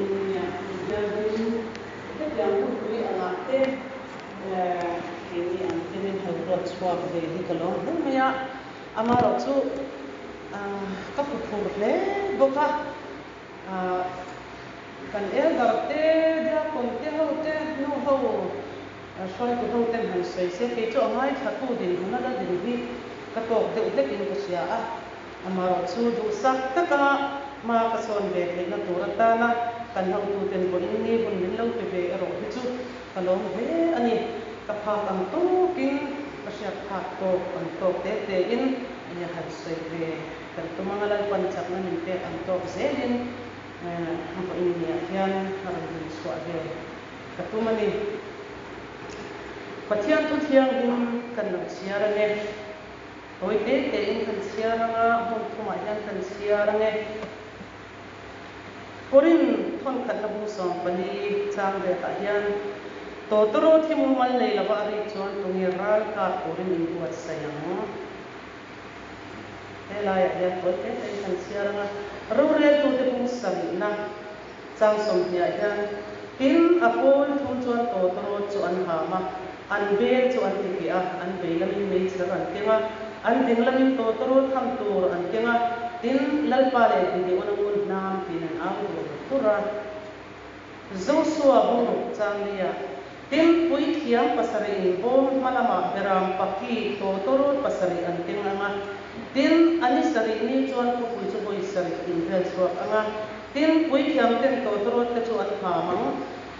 Vawiin hianin hetiang hunpui angah te keini ang te min han ruat chhuak ve hi ka lawm hle mai a, amaherawhchu ka huphurh hle bawk a. Kan elder te, diakon te ho te, nu ho, hruaitu ho ten han sawi se, kei chu a ngaithlatu dinhmun a la din hi ka tawk deuh hlekin ka hria a. Amaherawhchu duhsak taka hma ka sawn ve theihna tur atana kan hotuten vawiin ni hun min lo pe ve erawh hi chu ka lawm hle a ni. Ka phak ang tawkin ka hriat phak tawk ang tawk te tein han sawi ve. Kan tum anga Lalpan chakna min pek ang tawk zelin vawiin niah hian a rawn din chhuah ve ka tum a ni. Pathian thu thianghlim kan lo chhiar ange. Tawi te tein kan chhiar anga hmun thumah hian kan chhiar ange. Korin thawnkhatna bu 14 chang riatah hian Tawtawraw thi mumal nei lova a rik chuan tunge ral kap turin inbuatsaih ang? He laiah hian tawi te tein kan chhiar ang a, roreltute bung sarihna chang sawmhniah hian tin a pawl thum chuan tawtawrawt chu an ham a, an bel chu an tikeh a, an vei lamin meichher an keng a, an ding lamin tawtawrawt ham tur an keng a, tin Lalpa leh Gideon-a ngun hnam tiin an au dur dur a. Josua bung changlia, Tin, puithiam pasarih in bawm hma lamah beram paki tawtawrawt pasarih an keng ang a, tin, a ni sarih ni chuan khawpui chu vawi sarih in vel chhuak ang a, tin, puithiam ten tawtawrawt te chu an ham ang.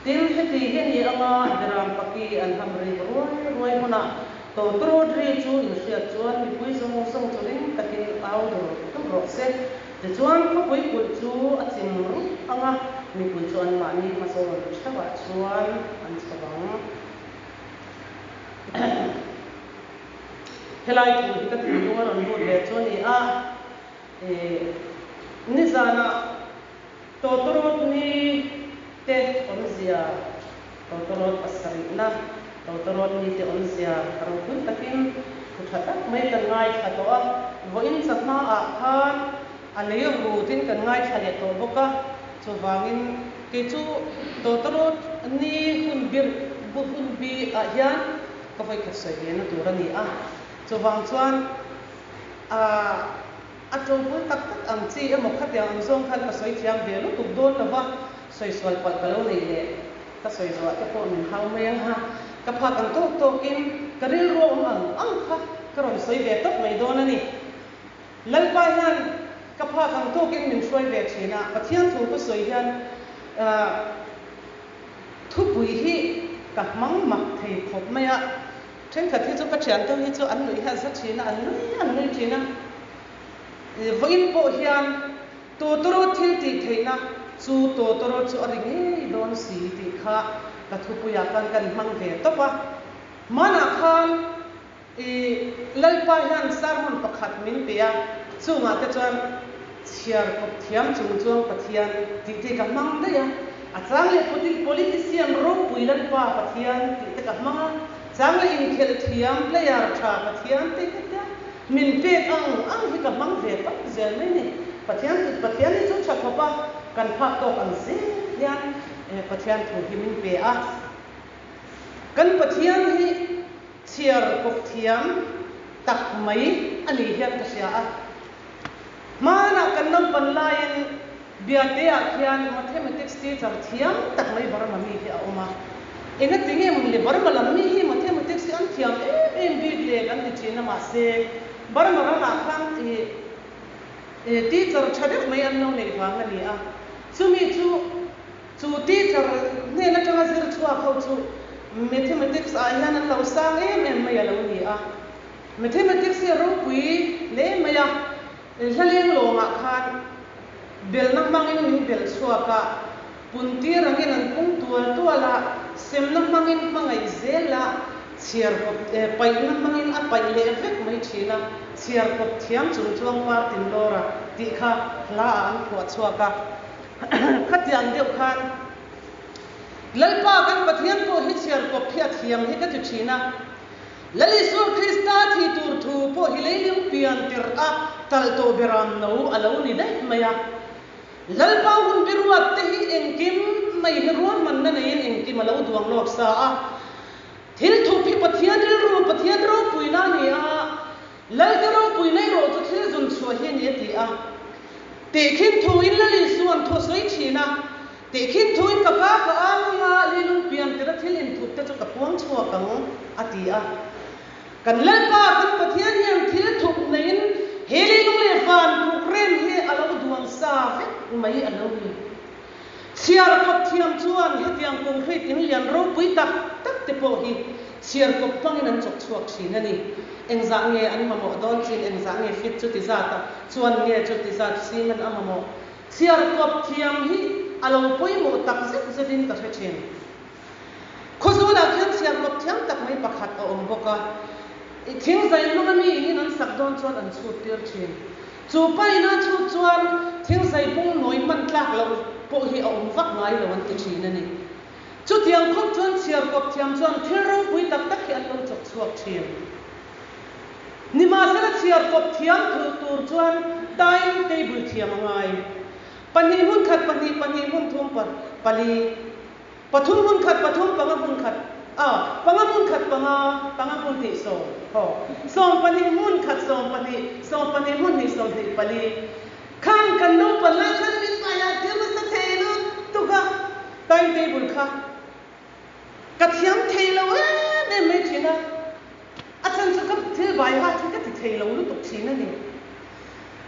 Tin, heti hi a ni anga beram paki an ham rik ruai ruai hunah tawtawrawt ri chu in hriat chuan mipui zawng zawng chu ring takin au dur dur rawh se. Tichuan, khawpui kulh chu a chim rup ang a, mipui chu anmahni hmazawn theuhah chuan an chho ang. Helai thu hi ka thinlung a rawn lut ve chu a ni a, nizanah Tawtawrawt ni te awmzia, Tawtawrawt pasarihna, Tawtawrawt ni te awmzia ropui takin thu tha tak mai kan ngaithla tawh a, vawiin chahmaah khan a lei rutin kan ngaithla leh tawh bawk a, chuvangin kei chu Tawtawrawt ni hun bir hun bi ah hian ka vawikhat sawi ve na tur a ni a, chuvang chuan ah. A tawngpui tak tak ang chi emaw khatiang ang zawng khan ka sawi thiam ve lutuk dawn lo va, sawi sual palh ka lo nei leh ka sawi zawh ah te pawh min hau mai ang ha, ka phak ang tawk tawk in ka rilru awm ang ang kha ka rawn sawi ve tawp mai dawn a ni. Lalpa hian ka phak ang tawk in min hruai ve thin a, Pathian thu ka sawi hian thupui hi ka hmang mak thei khawp mai a, Thenkhat hi chu ka thian deuh hi chu an nuih hi a za thin a, an nui an nui thin a. Vawiin pawh hian Totoro thil tih theihna chu Totoro chu a ri ngei dawn si tih kha ka thupuiah khan kan hmang ve tawp a. Hmanah khan i Lalpa hian sermon pakhat min pe a, chungah te chuan Chhiar kawp thiam chung chuan Pathian tih te ka hmang daih a, a chang leh politician ropui Lalpa Pathian tih te ka hmang a, chang leh inkhelh thiam player tha Pathian tih te tia min pek ang ang hi ka hmang ve tawp zel mai ni. Pathian Pathian hi chu tha khawp a, kan phak tawk ang zel hian Pathian thu hi min pe a. Kan Pathian hi chhiar kawp thiam tak mai a ni hian ka hria a. Hmanah kan naupan laiin Biate-ah khian Mathematics teacher thiam tak mai Burma mi hi a awm a. Engati nge mawni le Burma lam mi hi Mathematics hi an thiam em em bik le kan ti thin a mahse Burma ramah khan ih teacher tha deuh mai an lo neih vang a ni a. Chumi chu chu teacher hnen atanga zir chhuak ho chu Mathematics ah hian an lo sang em em mai a lo ni a. Mathematics hi a ropui hle mai a, hlaleng lawngah khan belhna hmangin min belh chhuak a, puntir angin an pung tual tual a, semna hmangin hmangaih zel a, chhiar kawp paihna hmangin a paih leh vek mai thin a, chhiar kawp thiam chung chuang partin lawra tih kha hla ah an phuah chhuak a, khatiang deuh khan Lalpa kan Pathian pawh hi chhiar kawp hi a thiam hi ka ti thin a. Lal Isua Krista thi tur thu pawh hi leilung pian tirh a tal tawh beram no a lo ni daih mai a. Lalpa hun biruat te hi engkim? engkim a lo duang lawk sa a. Thil thup hi Pathian rilru, Pathian ropuina a ni a, Lalte ropuina erawh chu thil zun chhuah hi a ni a ti a. Tehkhin thuin Lal Isua'n thu a sawi thin a, Tehkhin thuin ka ka ka ang anga leilung pian tira thil inthup te chu ka puang chhuak ang a ti a. Kan Lalpa kan Pathian hian thil thup neiin he leilung leh van program hi a lo duang sa vek mai a lo ni. Chhiarkawp thiam chuan hetiang concrete in lian ropui tak tak te pawh hi chhiarkawp hmangin an chawk chhuak thin a ni. Engzah nge an mamawh dawn chin, engzah nge fit chuti zat a, chuan nge chuti zat cement a mamawh. Chhiarkawp thiam hi a lo pawimawh tak zet zetin ka hre thin. Khawzawlah khian chhiarkawp thiam tak mai pakhat a awm bawk a, i thing zai hmanga mi in an sak dawn chuan an chhut tir thin. Chu pa in a chhut chuan thing zai bung nawi hman tlak loh pawh hi a awm vak ngai lo an ti thin a ni. Chutiang khawp chuan chhiarkawp thiam chuan thil ropui tak tak hi an lo chawk chhuak thin. Nimahsela chhiarkawp thiam thuh tur chuan time table thiam a ngai. Pahnih hmun khat pahnih pahnih hmun thum pali. Pathum hmun khat pathum panga hmun khat a panga hmun khat panga panga hmun hnih sawm haw 12 hmun khat 12 12 hmun hnih 24 khan kan naupan lai khan min paiah tir nasa thei lutuk a time table kha ka thiam thei lo em em mai thin a a chhan chu ka thil bai hat hi ka ti thei lo lutuk thin a ni.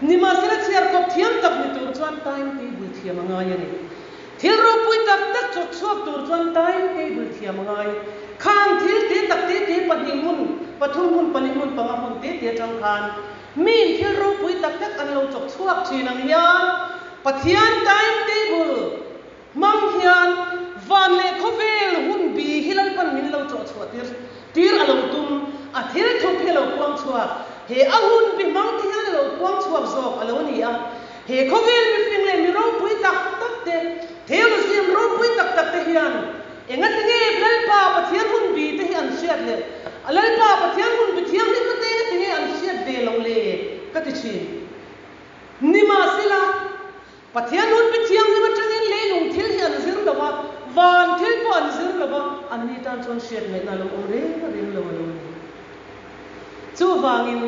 Nimahsela chhiarkawp thiam tak ni tur chuan time table thiam a ngai a ni. Thil ropui tak tak chawk chhuak tur chuan time table thiam a ngai. Khang thil te tak te te pahnih hmun, pathum hmun, pali hmun, panga hmun te te atang khan miin thil ropui tak tak an lo chawk chhuak thin ang hian Pathian time table Hmang hian van leh khawvel hun bi hi Lalpan min lo chawh chhuah tir tir a lo tum, a thil thup hi a lo puang chhuak. He a hun bi hmang te hian a lo puang chhuak zawk a lo ni a. He khawvel mifing leh mi ropui tak tak te, theologian ropui tak tak te hian engati nge Lalpa Pathian hun bi te hi an hriat leh a Lalpa Pathian hun bi thianghlimna te engati nge an hriat ve loh le ka ti thin. Nimahsela, Pathian hun bi thianghlim atangin leilung thil hi an zir lo a, van thil pawh an zir lo a, anni tan chuan hriat ngaihna a lo awm reng reng lo a lo ni. Chuvangin,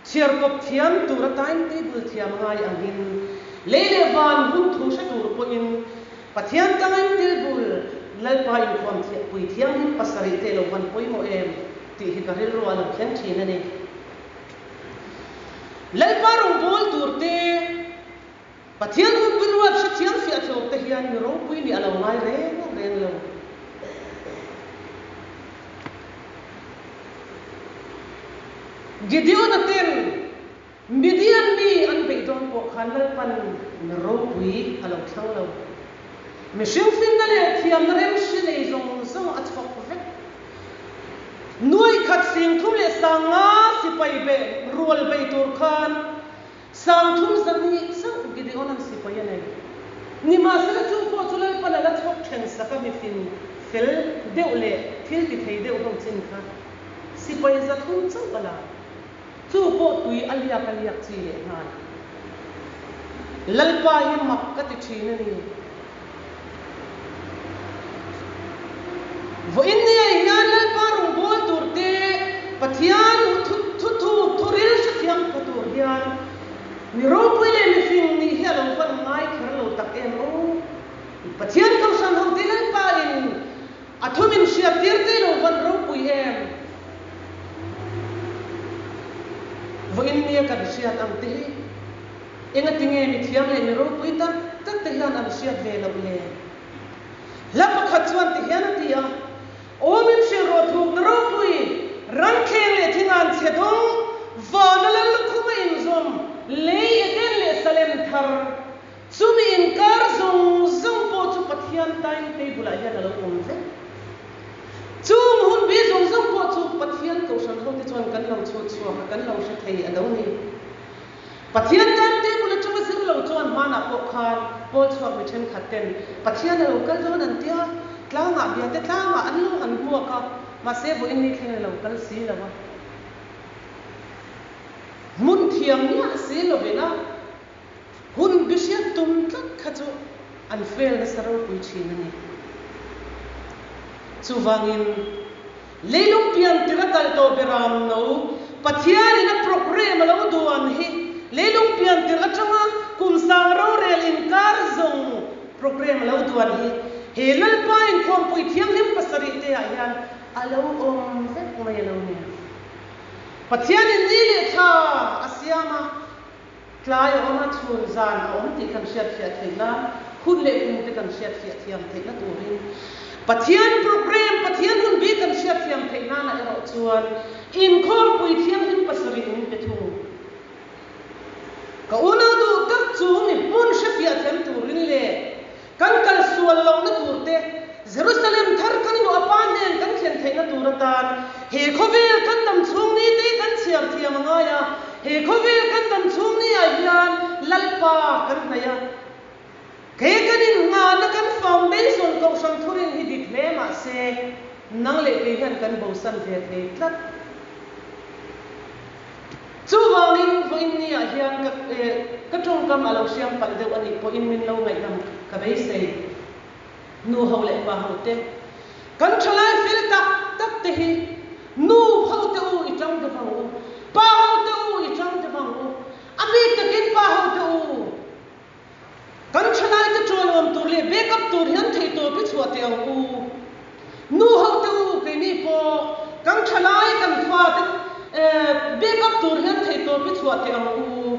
chhiarkawp thiam tura time table thiam ngai angin, lei leh van hun thu hre tur pawhin Pathian time table Lalpa inkhuam pui thianghlim pasarih te lo van pawimawh em tih hi ka rilru a lo thleng thin a ni. Lalpa rawngbâwl tûrte, Pathian hun biruat hrethiam fiah tlâwkte hian mi ropui nih a lo ngai reng reng lo. Gideon-a ten Midian mi an beih dawn pawh khân Lalpan mi ropui a lo thlang lo. Mihring finna leh thiamna remhri nei zawng zawng a chhawk vek. Nuai khat 3000 sipai beh rual bei tur khan 30 zahnih chauh Gideon-a'n sipai a nei. Nimahsela chu pawh chu Lalpan a la chhawk then sak a mifin fel deuh leh thil ti thei deuh ho chin kha sipai 300 chauh a la. Chu pawh tui a liak a liak chi leh nghal. Lalpa hi mak ka ti thin a ni. Vawiin ni ah hian Lalpa rawngbâwl tur te, Pathian thu thuk thu ril hrethiam pha tur hian mi ropui leh mifing nih hi a lo van ngai kher lo tak em aw. Pathian Kohhran hote Lalpa in A thu min hriat tir te lo van ropui em? Vawiin nia kan hriat ang te hi engati nge mi thiam leh mi ropui tak tak te hian an hriat ve loh le? Hla pakhat chuan ti hian a ti a, Aw min hrilh rawh thukna ropui, ranthleng leh thingan chhe dawng, vana lal lukhum a inzawm, lei Eden leh Salem thar, Chumi inkar zawng zawng pawh chu Pathian time table ah hian a lo awm vek. Chung hun bi zawng zawng pawh chu Pathian Kohhran hote chuan kan lo chhut chhuak a, kan lo hre thei a lo ni. Pathian time table atanga zir lo chuan hmanah pawh khan pawl chhuak mi thenkhat ten Pathian a lo kal dawn an tia, tlangah biate tlangah an lo han hmuak a, mahse vawiin ni thleng a lo kal si lo a. Hmun thiam miah si lovin a. Hun bihriat tum tlat kha chu an fail nasa ropui thin a ni. Chuvangin, leilung pian tir a kal tawh beram no, Pathianin a programme a lo duan hi leilung pian tir atanga kum sang rorel inkar zawng programme a lo duan hi he Lalpa inkhawmpui thianghlim pasarih te ah hian a lo awm vek mai a lo ni. Pathianin ni leh thla a siam a, Tlai a awm a, chhun zan a awm tih kan hriatfiah theih nan, hun leh kum te kan hriatfiah thiam theihna turin Pathian program, Pathian hun bik kan hriatthiam theih nanah erawh chuan inkhawmpui thianghlim pasarih min pe thung. Ka unau duh tak chu mi hmun hrefiah thiam turin leh Kan kal sual lohna tur te, Jerusalem thar kan luh a Pa hnen kan thlen theihna tur atan he khawvel kan dam chhung ni te kan chhiar thiam a ngai a, he khawvel kan dam chhung ni ah hian Lalpa kan hnaih a. He kan innghahna kan foundation kohhran thurin hi dik hle mah se nang leh kei hian kan bosan ve thei tlat. Chuvangin vawiin ni ah hian ka ka tawngkam a lo hriam palh deuh a nih pawhin min lo ngaihdam ka beisei. Nu ho leh pa ho te, kan thalai fel tak tak te hi nu ho te u i tang deuh ang u, pa ho te u i tang deuh ang u, a bik takin pa ho te u, Kan thalaite ṭualawm tur leh back up tur hian theihtawp i chhuah teh ang u. Nu ho te u, keini pawh kan thalai kan fate back up tur hian theihtawp i chhuah teh ang u.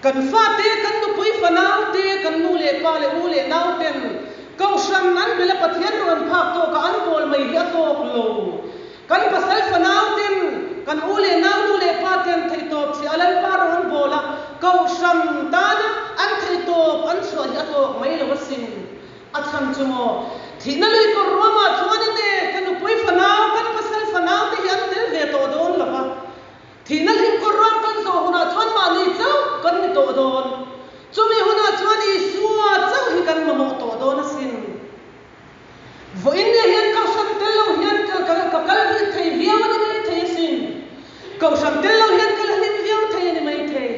Kan fate, kan nupui fanau te, kan nu leh pa leh u leh nau ten Kohhran an bela Pathian rawn phak tawkah an bawl mai hi a tawk lo. Kan pasal fanau ten, kan u leh nau nu leh pa ten theihtawp chhe a Lalpa rawng an bawl a, Kohhran tana an theihtawp an chhuah hi a tawk mai lo asin. A chhan chu maw, thihna lui kawr ruamah chuan in e, ka nupui fanau, kan pasal fanau te hi an tel ve tawh dawn lo va. Thihna hlim kawr ruam kan zawh hunah chuan mahni chauh kan ni tawh dawn. Chumi hunah chuan Isua chauh hi kan mamawh tawh dawn asin. Vawiin nge hian Kohhran tel lo hian ka ka kal hlim thei viau a ni mai thei asin. Kohhran tel lo hian ka la hlim viau thei a ni mai thei.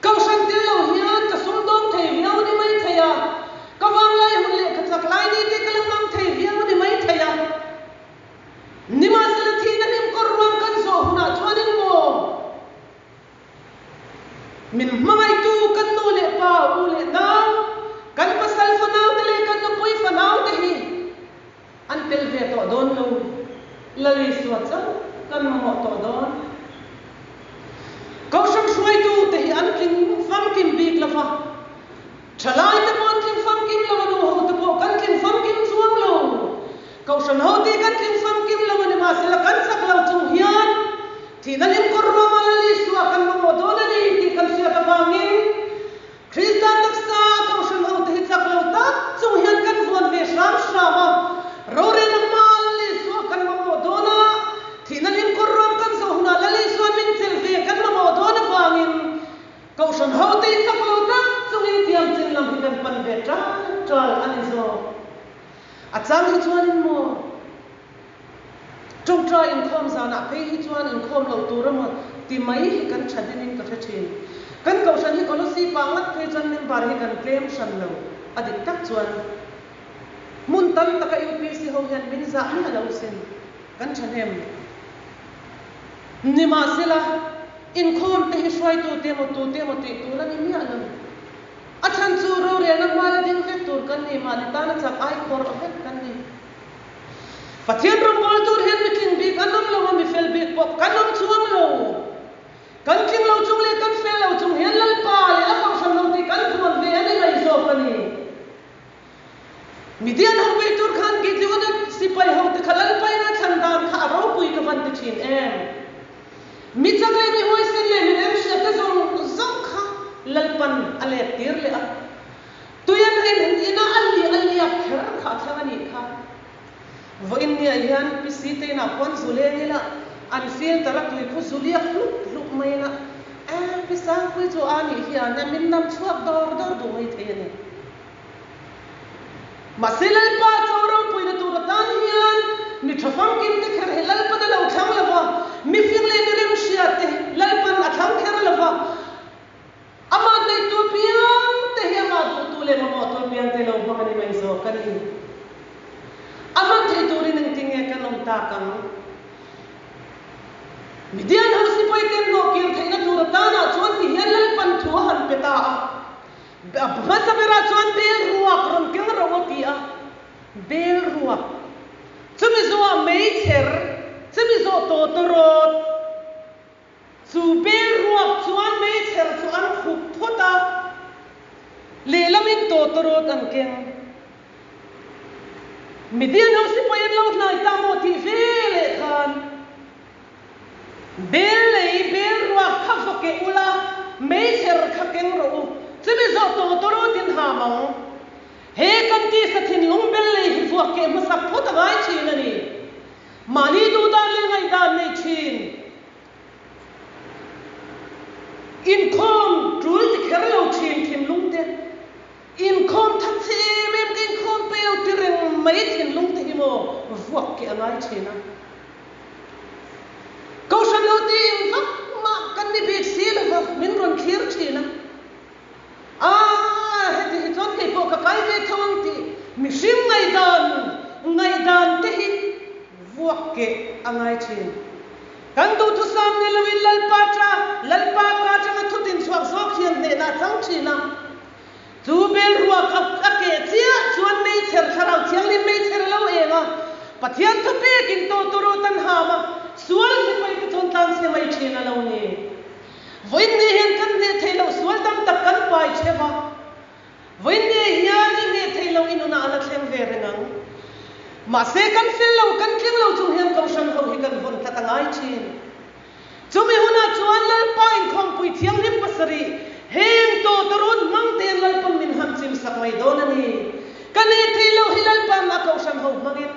Kohhran tel lo hian ka sumdawng thei viau a ni mai thei a. Ka vanglai hun leh ka chak lai ni te ka la hmang thei viau a ni mai thei a. Nimahsela thihna hlim kawr ruang kan zawh hunah chuanin maw? Min hmangaihtu kan nu leh pa, u leh nau, kan pasal fanaute leh kan nupui fanaute hi an tel ve tawh dawn lo. Lal Isua chauh kan mamawh tawh dawn. Kohhran hruaitute hi an tling famkim bik lo va, thalaite pawh an tling famkim lo a, nuhote pawh kan tling famkim chuang lo. Kohhran hote kan tling famkim lo a ni, mahsela kan chak lo chung hian Thihna hlimkawr ruama Lal Isua kan mamawh dawn a ni tih kan hriat avangin Krista taksa Kohhran hote hi chak lo tak chung hian kan vuan ve hram hram a, rorelna hmaa Lal Isua kan mamawh dawn a, thihna hlimkawr ruam kan zawh hunah Lal Isua min chelh ve kan mamawh dawn avangin Kohhran hote hi chak lo tak chungin tiam chin lam hi kan pan ve ṭal ṭal a ni zawk. A chang hi chuanin maw? Ṭawngṭai inkhawm zanah phei hi chuan inkhawm loh tur emaw ti mai hi kan ṭha dinin ka hre ṭhin. Kan kohhran hi Kolossi pah ngat phei chuan member hi kan tlem hran lo, a dik tak chuan hmun tam taka UPC ho hian min zah miah lo sin, kan ṭhahnem. Nimahsela, inkhawm te hi hruaitu te emaw tute emaw tih tur a ni miah lo. A chhan chu rorelna hmaia ding vek tur kan ni, mahni tana chak ai khawr vek kan ni. Pathian rawngbâwl tur hian mi tling bik an awm lo a, mi fel bik pawh kan awm chuang lo. Kan tling lo chung leh kan fel lo chung hian Lalpa leh a kohhran lo tih kan vuan ve a ni mai zawk a ni. Midian ho bei tur khan Gideon-a sipai hote kha Lalpa ina thlan dan kha a ropui ka van ti thin em? Mi chak leh mi huaisen leh mi remhriatte zawng zawng kha Lalpan a let tir leh a. Tui an en ina a li a liak kher kha a thlang a nih kha. Vawiin niah hian Pi Site inah khuan zu leng ila an filter a tui khu zu liak hlup hlup mai ila e Pi Sangpui chu a nih hian e min nam chhuak dawr dawr duh mai thei a ni. Mahse Lalpa chaw ropuina tur atan hian mi tha famkim te kher hi Lalpan a lo thlang lo va, mifing leh mi remhria te Lalpan a thlang kher lo va, Amah neihtu apiang te hi amah duhtu leh mamawhtu apiang te lo hmang a ni mai zawk a ni. kan awm tak ang? Midian ho sipai ten hnawhkir theihna tur atanah chuan ti hian Lalpan thu a han pe ta a. Hmasa berah chuan bel ruak rawn keng ro a ti a. Bel ruak. Chumi zawhah meichher, chumi zawh tawtawrawt. Chu bel ruak chuan meichher chu an khup phawt a, lehlamin tawtawrawt an keng. Midian ho sipai an lo hnai ta maw tih ve leh khan bel lei bel ruak kha va keh ula, meichher kha keng rawh u, chumi zawh tawtawrawt in ham ang. He kan tisa thinlung bel lei hi vuak keh hmasak phawt a ngai thin a ni. Mahni duhdan leh ngaihdan nei thin. Inkhawm tul ti kher lo thin thinlung te, inkhawm that che em em ka inkhawm pe lo ti reng mai thinlung te hi maw vuak keh a ngai thin a. Kohhran lo ti eng vak mah kan ni bik si lova min rawn thlir thin a. A, heti hi chuan kei pawh ka kai ve tho ang tih mihring ngaihdan ngaihdan te hi vuak keh a ngai thin. Kan duhthusam ni loin Lalpa ta, Lalpa ka atanga thu tin chhuak zawk hian hnehna a chang thin a. Chu bel ruak a a keh chiah chuan meichher thlarau thianghlim meichher a lo eng a, Pathian thu pekin tawtawrawt an ham a, sual sipai te chuan tlanchhe mai thin a lo ni. Vawiin ni hian kan hneh theih loh sual tam tak kan pai theuh a, vawiin ni hian i hneh theih loh i nunah a la thleng ve reng ang. Mahse kan fel lo, kan tling lo chung hian Kohhran ho hi kan vawn tlat a ngai thin. Chumi hunah chuan Lalpa inkhawmpui thianghlim pasarih heng tawtawrun hmang tein Lalpan min han chim sak mai dawn a ni. Ka hneh theih loh hi Lalpa'n a Kohhran ho hmangin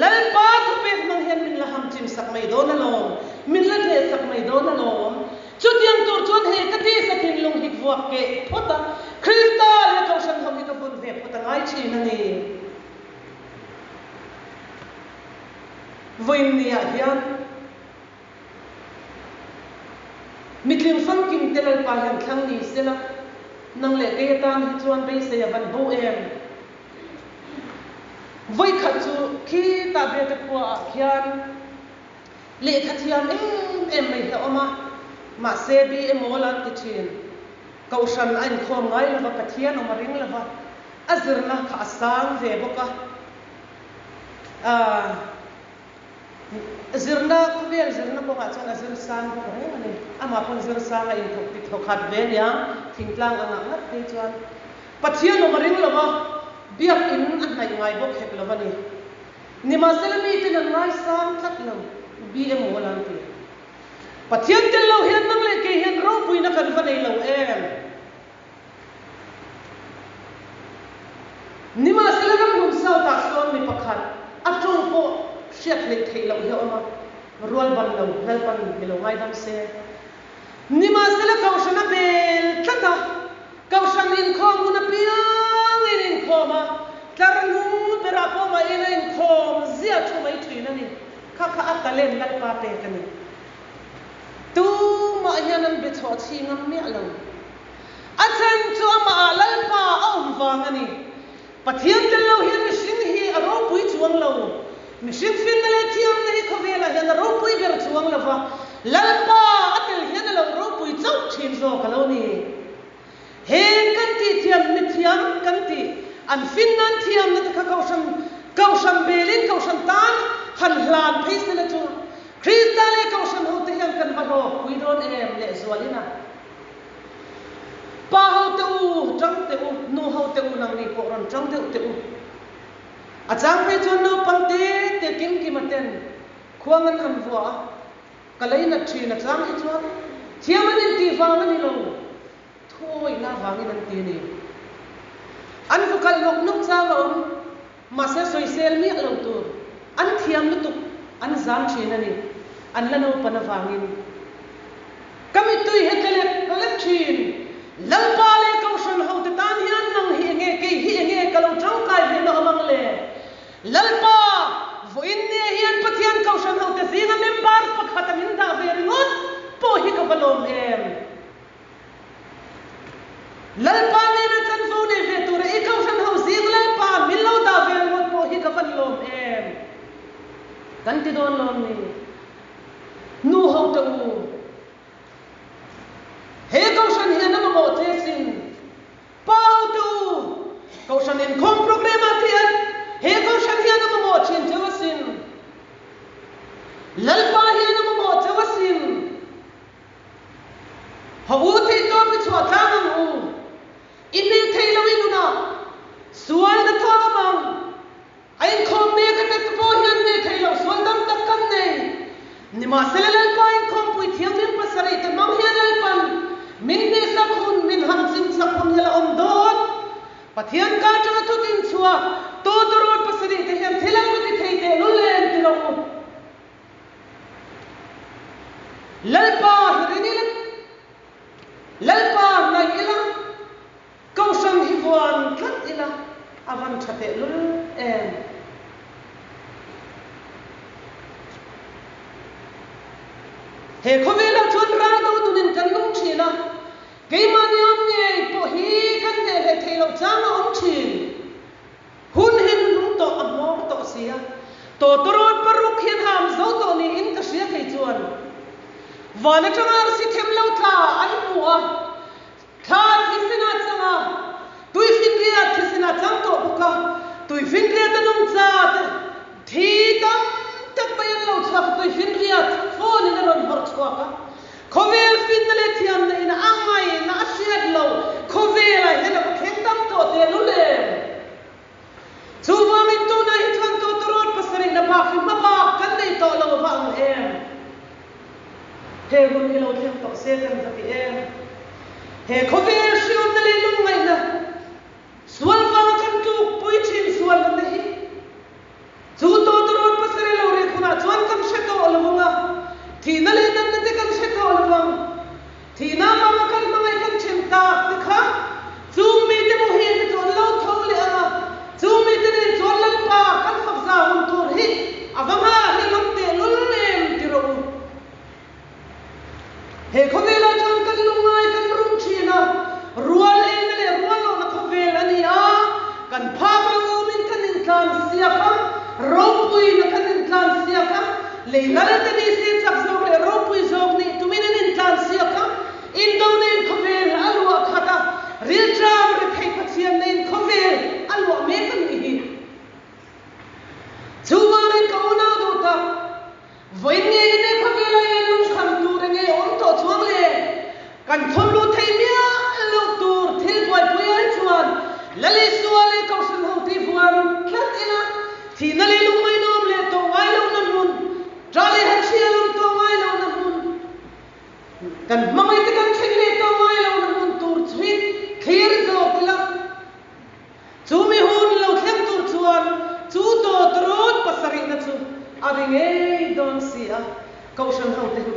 Lalpa thupek hmang hian min la ham chim sak mai dawn alawm, min la hneh sak mai dawn alawm. Chutiang tur chuan hei ka tisa thinlung hi vuak keh phawt a, Krista leh Kohhran ho hi ka vun ve phawt a ngai thin a ni. Vawiin niah hian mitling famkim te Lalpa hian thlang ni sela, nang leh kei atan hi chuan beisei a van bo em? Vawikhat chu khitah Biate khuaah khian lehkha thiam em em mai hi a awm a, mahse BMO la an ti thin. Kohhran a inkhawm ngai lova, Pathian awm a ring lova, a zirna kha a sang ve bawk a. Aaa. Zirna, khawvel zirna kawngah chuan a zir sang bawk reng a ni. Amah pawn zir sang a inthawk ti thawk khat ve nia, thingtlang angah ngat phei chuan Pathian awm a ring lo a, biakin a hnaih ngai bawk hek lo a ni. Nimahsela miten an ngaisang tlat lo, BMO la an ti. Pathian tel lo hian nang leh kei hian ropuina kan va nei lo em? Nimahsela ramhlum South-ah sawn mi pakhat a tawng pawh hriat hleih theih loh hi a awm a, rual ban lo Lalpan mi lo ngaidam se. Nimahsela Kohhran a bel tlat a, Kohhran inkhawm hun apiangin inkhawm a, tlar hnung berah pawh mahin a inkhawm ziah thu mai thin a ni. Kha kha a talent Lalpa pek a ni. Tumah hian an be chhuah chhi ngam miah lo. A chhan chu amahah Lalpa a awm vang a ni. Pathian tel lo hian mihring hi a ropui chuang lo. Mihring finna leh thiamna hi khawvelah hian a ropui ber chuang lo va, Lalpa a tel hian a lo ropui chauh thin zawk a lo ni. Heng kan tih thiam, mithiam kan tih, an finna an thiamna te kha Kohhran, Kohhran belin Kohhran tan han hlan phei sela chu Krista leh Kohhran hote hian kan va hlawkpui dawn em lehzualin a. Pa ho te u, tang teh u, nu ho te u nangni pawh rawn tang deuh teh u. A chang phei chuan naupang te te kimkima ten khuang an han vua a, ka lei nat thin a chang hi chuan thiam an intih vang a ni lo, thuawihna vangin an ti a ni. An vu kalh nawk nawk chang a awm. Mahse sawisel miah lo tur an thiam lutuk an zam thin a ni, an la naupan avangin. Ka mittui he tle lek lek thin, Lalpa leh Kohhran hote tan hian nang hi enge, kei hi enge ka lo tangkai ve na awm ang le? Lalpa, vawiin nia hian Pathian Kohhran hote zinga member pakhat a min dah ve ringawt pawh hi ka va lawm em? Lalpa nena chanvo nei ve tura i Kohhran ho zing Lalpa min lo dah ve ringawt pawh hi ka van lawm em? Kan ti dawn lawm ni? Nu ho te u, he Kohhran hian a mamawh che sin. Pa ho te u, Kohhran inkhawm programme ah te hian he Kohhran hian a mamawh thin cheu asin. Lalpa hian a mamawh cheu asin. Haw u theihtawp i chhuah tlang ang u. I hmel thei lo i nunah sual na thawm ang. A inkhawm mek a te pawh hian hmel thei lo sual tam tak kan nei. Nimahsela Lalpa inkhawmpui thianghlim pasarih te hmang hian Lalpan min hnehsak hun, min han chimchak hun hi a la awm dawn. Pathian ka atanga thut inchhuak tawtawrawt pasarih te hian thil an va ti thei teh lul em ti rawh u. Lalpa hi rin ila, Lalpa hnaih ila, Kohhran hi vuan tlat ila a van tha teh lul em. He khawvelah chuan ral do dunin kan nung thin a, keimahni awm ngei pawh hi kan hneh hleh theih loh chang a awm thin. Hun hi nung tawh a hmawr tawh si a, tawtawrawt paruk hian ham zo tawh niin ka hria thei chuan van atanga arsi them lo tla an hmu a, thla thisen a chang a, tuifinriat thisen a chang tawh bawk a, tuifinriat a nung cha te thi tam tak mai an lo chhuak a, tuifinriat phone in a rawn vawrh chhuak a, khawvel finna leh thiamna in a ngaihna a hriat lo khawvelah hian a va thleng tam tawh teh lul em? Chuvangin tunah hi chuan tawtawrawt pasarihna bak hi hma bak kan nei tawh lo va ang em? He hun hi lo thleng tawh se kan va ti em? He khawvel hriawmna leh lungngaihna, sual vanga kan tlukpui thin sualna te hi chu tawtawrawt pasarih lo rek hunah chuan kan hre tawh lo ang a, thihna leh natna te kan hre tawh lo vang. Thihna avanga kan hmangaih kan then tak te kha chung mite muhil te chu an lo tho leh ang a, chung mite nen chuan Lalpa kan fak za hun tur hi a va nghah hi lawm teh lul em ti rawh u. He khawvelah chuan kan lungngai kan rum thin a, rual enna leh rual lohna khawvel a ni a, kan phak lo awmin kan intlan siak a, ropuina kan intlan siak a, Lei lal te ni se chak zawk leh ropui zawk nih tumin an intlan siak a, indo nen khawvel a luah khat a, rilṭam rethei Pathian nen khawvel a luah mek a nih hi. Chuvangin ka unau duh tak, vawiin nge ine khawvela hian lungkham tur enge awm tawh chuang le? Kan thawm luh theih miah loh tur thil buaipui ai chuan Lal Isua leh Kohhran ho tih vuan tlat ila, thihna leh lungngainawm leh tawh ngai lohna hmun, ṭah leh hachhia awm tawh ngai lohna hmun, kan hmangaihte kan thleng leh tawh ngai lohna hmun tur chhuih thlir zawk ila. Chu mi hun lo thleng tur chuan chu tawtawrawt pasarihna chu a ri ngei dawn si a, Kohhran hote hu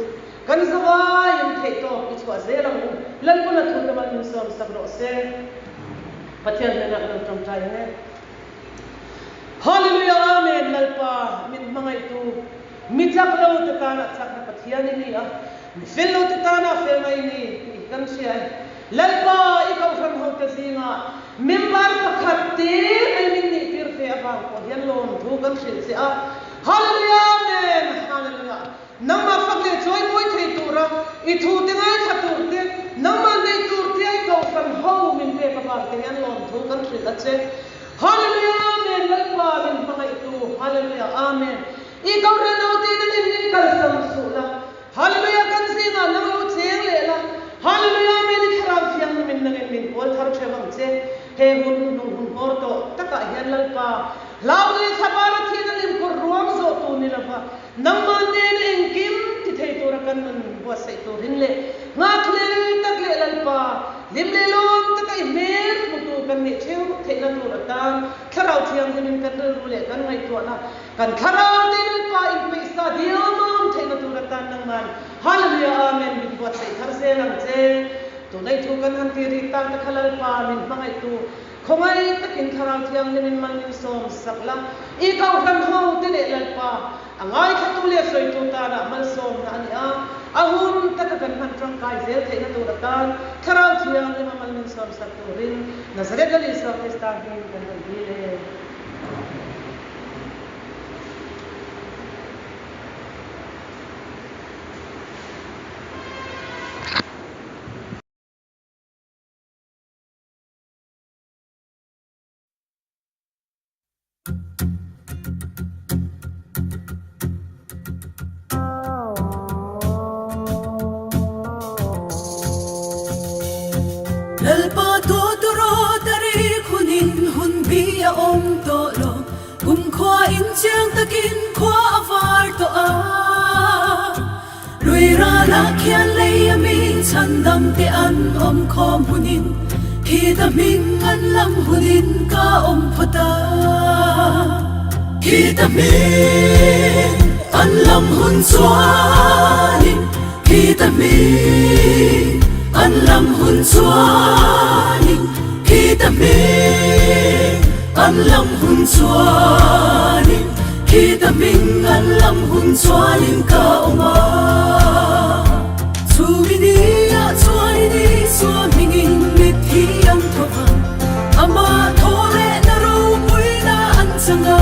kan zavaiin theihtawp i chhuah zel ang u. Lalpana thu te mal min sawm sak rawh se. Pathian hnenah lo tawngtai ang e. Hallelujah Amen Lalpa min hmangaihtu mi chak lo te tana chakna Pathian i ni a, mi fel lo te tana felna i ni tih hi kan hria e. Lalpa i Kohhran hote zingah member pakhat te mai min nih tir ve avang pawh hian lawmthu kan hrilh che a. Hallelujah Amen Hallelujah Nangmah fak leh chawi mawi thei tura i thu te ngaithla tur te nangmah nei tur te i Kohhran ho min pek avang te hian lawmthu kan hrilh a che. Hallelujah Amen Lalpa min hmangaihtu Hallelujah Amen I Kohhran hote nangin min kalsan suh la. Hallelujah kan zingah nang lo cheng leh la, Hallelujah Amen i thlarau thianghlim in nangin min kawl thar theuh ang che. He hun hnung hun hmawr tawh takah hian Lalpa hlau leh thlabara thihna limkawr ruam zawh tur ni lova nangmah nena engkim ti thei tura kan nun buatsaih turin leh nghakhlel tak leh Lalpa hlim leh lawm taka i hmel hmutu kan nih theuh theihna tur atan thlarau thianghlim in kan rilru leh kan ngaihtuahna Kan thlarau te Lalpa inpeih sa diam a awm theihna tur atan nangman Hallelujah Amen min buatsaih thar zel ang che. Tunei thu kan han ti rik tak te kha Lalpa min hmangaihtu khawngaih takin Thlarau Thianghlimin mal min sawm sak la, i Kohhran ho te leh Lalpa a ngaithlatu leh sawitu tanah malsawmna a ni a, a hun taka kan hman tangkai zel theihna tur atan Thlarau Thianghlima mal min sawm sak turin Nazareth Lal Isua Krista hmingin kan rawn dil e. Lalpa tawtawrawt a rik hunin hun bi a awm tawh lo, kumkhua in chiang takin khua a var tawh a. Lui ralah khian lei a mi chhandam te an awm khawm hunin Khita hming an lam hunin ka awm phawt a. Khita hming an lam hun chuanin Khita hming an lam hun chuanin Khita hming an lam hun chuanin Khita hming an lam hun chuanin ka awm a. Chumi ni ah chuanin Isua hmingin mitthi an tho vang, amah thaw lehna ropuina an chang a.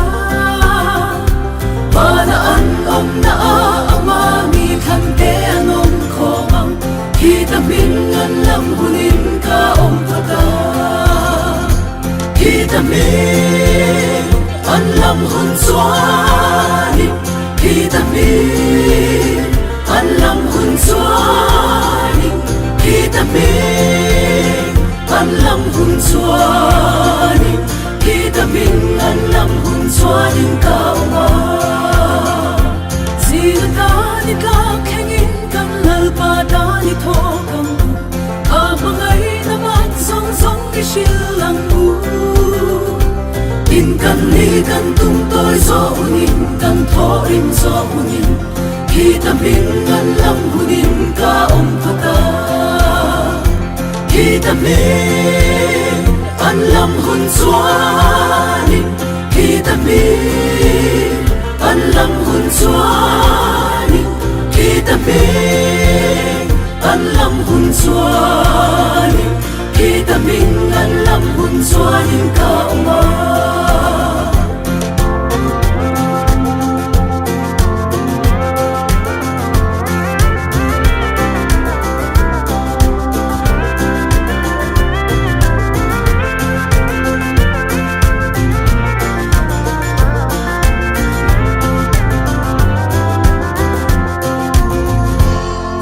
Vana an awmna ah ama mi thlan te an awm khawm ang, khita hming an lam hunin ka awm phawt a. Khita hming an lam hun chuanin Khita hming an lam hun chuanin Khita hming an lam hun chuanin Khita hming an lam hun chuanin ka awm a. Zing atan i tlak thlengin kan Lalpa tan i thawk ang u, a hmangaihna mak zawng zawng i hrilh ang u. In kan ni kan tum tawi zawh hunin kan thaw rim zawh hunin Khita hming an lam hunin ka awm phawt a. Khita hming an lam hun chuanin Khita hming an lam hun chuanin Khita hming an lam hun chuanin Khita hming an lam hun chuanin ka awm a.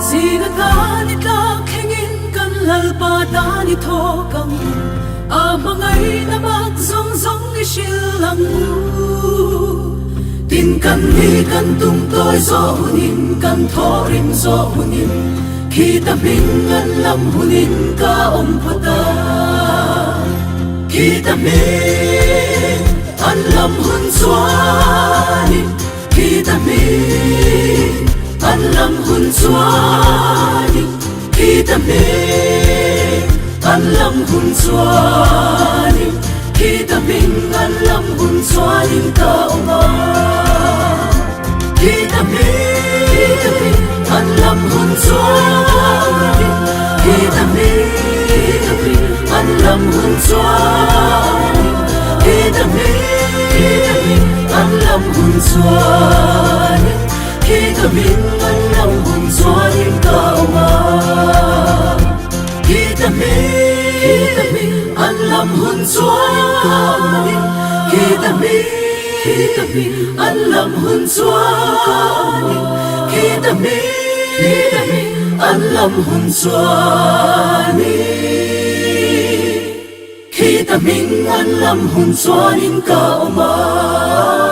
Zing a tan i tlak thlengin kan Lalpa tan i thawk ang u, a hmangaihna mak zawng zawng i hrilh ang u. Tin kan ni kan tum tawi zawh hunin kan thaw rim zawh hunin Khita hming an lam hunin ka awm phawt a. Khita hming an lam hun chuanin Khita hming an lam hun chuanin Khita hming an lam hun chuanin Khita hming an lam hun chuanin ka awm a. Khita hming an lam hun chuanin Khita hming an lam hun chuanin Khita hming an lam hun chuanin Khita hming an lam hun chuanin ka awm a. Khita hming an lam hun chuanin Khita hming Khita hming an lam hun chuanin Khita hming an lam hun chuanin Khita hming an lam hun chuanin ka awm a.